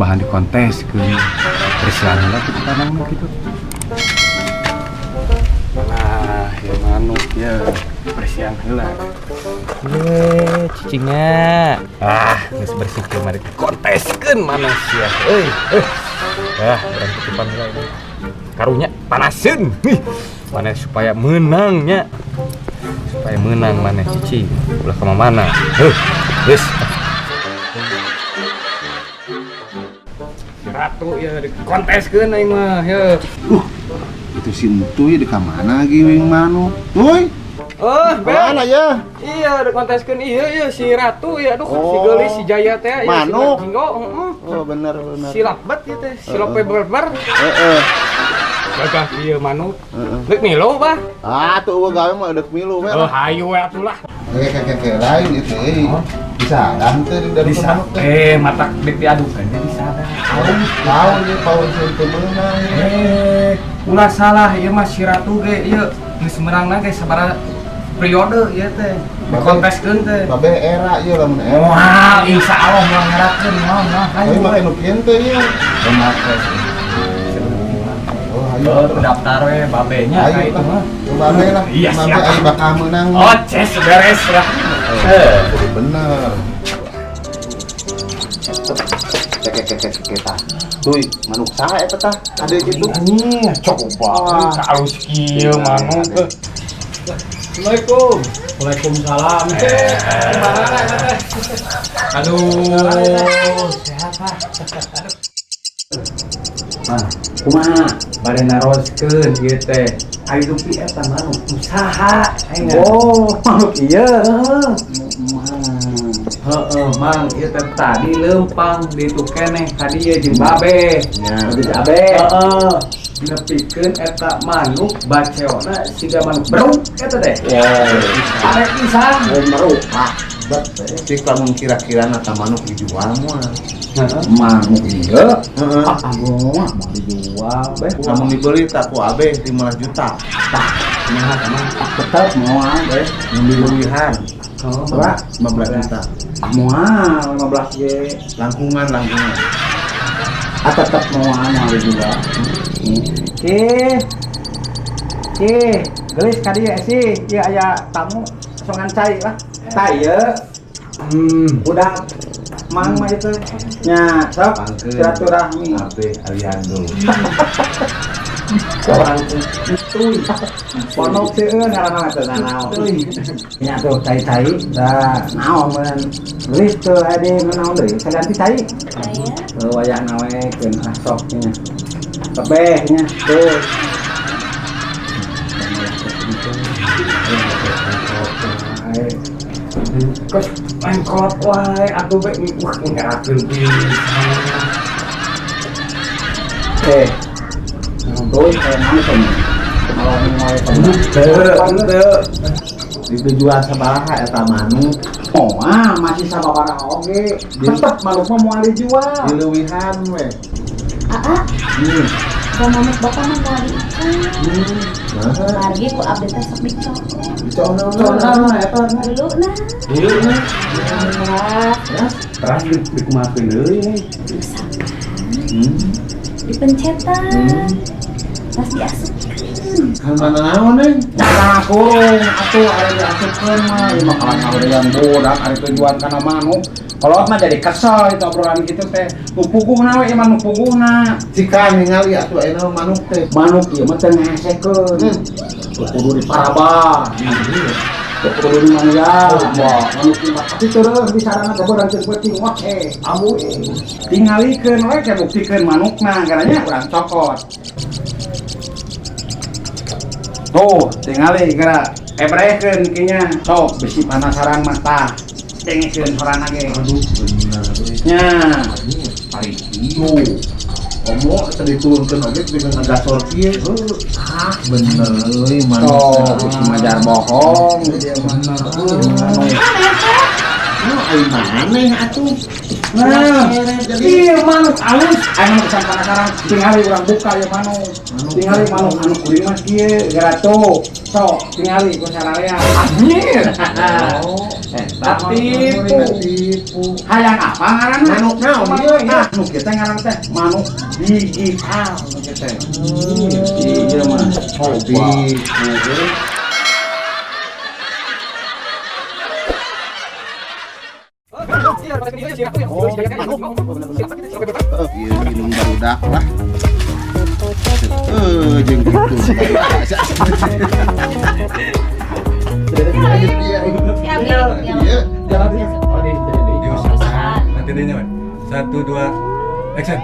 Bahan dikonteskeun. Bersihan heula kitu kandangna kitu. Nah, ya manuk ya. Bersihan heula. Ye, cicingnya. Ah, geus bersih kieu mari konteskeun manusia. Euy, eh. Ah, urang titipan heula ini. Karunya panaseun. Ih, mana supaya menangnya. Supaya menang mana cicing. Ulah ka mana. Heuh, geus. Si Ratu ya dikonteskeun aing mah, ya. Itu si Entuy di mana lagi wing manuk? Tuy, Oh, mana ya? Iya, dikonteskeun iya iya si Ratu ya, aduh si Oh. geulis si Jaya teh ya, si Manuk. Jinggo, heeh. Oh, bener bener. Si lapet ieu teh, si lope berber. Heeh. Gagah ieu manuk. Heeh. Rek milu bah. Ah, tuh eueuh gawe mah deuk milu we. Oh, hayu we atuh lah. Oke, oke, oke, lain itu euy. Bisa teu di dari Bisa. manuk teh. Eh, matak dek diadukan jadi sadar. Tahu ieu paun teu meunang. Eh, ulah salah ieu mah si Ratu ge ieu geus meunangna ge sabaraha periode ieu teh. Dikonteskeun teh. Babe era ieu lamun era. Wah, insya Allah moal ngerakeun moal moal. Tapi make nu kieu teh ieu. Make. Oh, hayu. Oh, daftar we babenya Ayo ka itu mah. Babe lah. Iya, Babe siap. aing bakal menang. Oh, ces beres lah. Eh, bener. Cek cek cek cek tah. Tuy, manuk saha eta tah? Ade kitu. Anjing, coba halus kieu manuk. Assalamualaikum. Waalaikumsalam. Gimana teh? Aduh, sehat Pak. Mah, kumaha? Bade naroskeun ieu teh. Ayo dupi eta manuk usaha aing. Oh, manuk iya. Heeh. Heeh, Mang, ieu teh tadi leumpang ditu keneh ka dieu jeung babe. Nya. Habis abe. Heeh. Nepikeun eta manuk baceona siga manuk beruk eta teh. Ya. Arek pisan. Oh, meruk. Ah, bet cik lamun kira-kira eta manuk dijual moal. Heeh. Manuk iya. Heeh. Ah, moal mau dijual be. Lamun dibeli tak ku abe 15 juta. Tah, Kumaha kumaha? tetep moal be. Mun dileuwihan Oh, Berapa? 15 juta. Ah, moal 15 ge. Langkungan langkungan. Ah, tetep moal mau dijual. Ki. Ki, gelis ka dieu sih. Ieu aya tamu songan cai lah. Tah ieu budak mang mah itu. Nya, sok silaturahmi. Abe Aliando. Orang itu Ponok seueun ngaranna teh naon. Nya tuh cai-cai da naon meureun. Gelis teu aya di naon deui, saganti cai. Heuh wayahna we keun ah sok nya. Tebeh nya tuh. Kos main kolot wae atuh be wah ngerakeun pisan. Eh. Tuh kayak naon tuh. Kalau mau Teu, teu. Dijual sabaraha eta manuk? Oh, ah, masih sababaraha oge. Tetep manuk mah moal dijual. Dileuwihan we. Aa, kalau manuk bapak mah moal diikat. Nah, Lagi ku abdi teh sok dicokot. dicono. Eta Dulu nah. Dulu nah. Wah, Terus di dikumahakeun deui nih. Dipencetan. Terus diasupkeun. Kan mana naon neng? Nah, kurung atuh aya diasupkeun mah ieu mah kalah ngahoream budak ari tujuan kana manuk. Kalau mah jadi kesel itu obrolan gitu teh. Nu puguhna we ieu mah nu puguhna. Cika ningali atuh ayeuna manuk teh. Manuk ieu mah teu ngehesekeun. Teu kudu diparabah. Teu kudu dimandian. Wah, manuk ieu mah tapi terus disarana geberang teu peuting oce. Amu Tingalikeun we ke buktikeun manukna garanya urang cokot. Tuh, tingali geura ebrehkeun kinya. Sok bisi penasaran mah tah. Dengekeun sorana ge. Aduh, bener euy. Nya, Ari kieu. Komo teh diturunkeun oge dengan ngagasor kieu. Heuh, ah bener euy manuk. sok bisi majar bohong dia mah. Bener euy. Nu ai maneh atuh. Nah, iya manuk alus. Aya manuk pisan penasaran. Tingali urang buka ya manuk. Tingali manuk anu kuring mah kieu gerato. Sok tingali ku sararea. Anjir. Eta tipu. Tipu. Hayang apa ngaranna? Manuk naon ieu? Ah, nu kieu teh ngaranna teh manuk digital nu kieu teh. Iya mah. Tipu. Iya, minum barudak lah. Jeung gitu. Siap, Iya. iya. Diusahakan. Nanti deh nyaman. 1, 2, action.